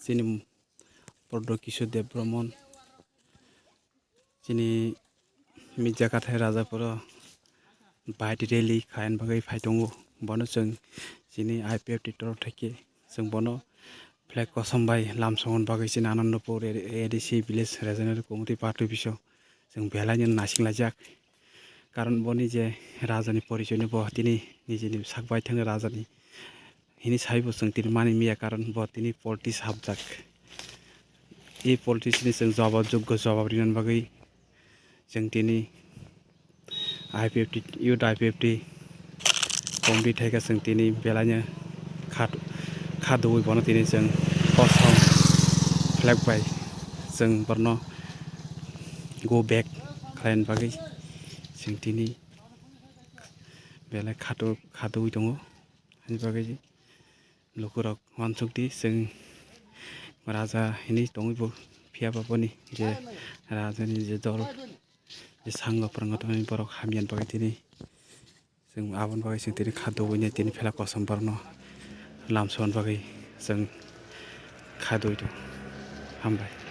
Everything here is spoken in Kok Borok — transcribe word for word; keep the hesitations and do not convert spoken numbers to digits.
Chini Prodro Kishore Dev Brahman, chini Mirja Kathai Rajapuro bike rally khaina bagwi phai tongo. Bono chwng chini I P F T torok thaikhe chwng bono flag kosom bai lamsongna bagwi chini Anandapur A D C village regional committee party office o chwng belai no naising laijak. Karon boni je rajani porichoi no bo tini nijini sak bai thangwi rajani hini saibo chwng tini mani miya, karon bo tini politics hapjak. I politics ni chwng jawab joggo jawab rinani bagwi chwng tini I P F T, youth I P F T committee thaikhe chwng tini belaino kha, kha dugwi bono tini chwng kosom flag bai chwng borno go back khlaina bagwi chwng tini belai kha dugwi tongo. Ani bagwi lukurok uansukdi, chwng raja hinwi tongwi bo, phiya ba boni je rajani je dol, je sangbo phrwngwi tongmani borok hamya ni bagwi tini chwng aboni bagwi chwng tini kha dugwi tini flag kosom borokno lamsogna bagwi chwng kha dugwi tongo. Hambai.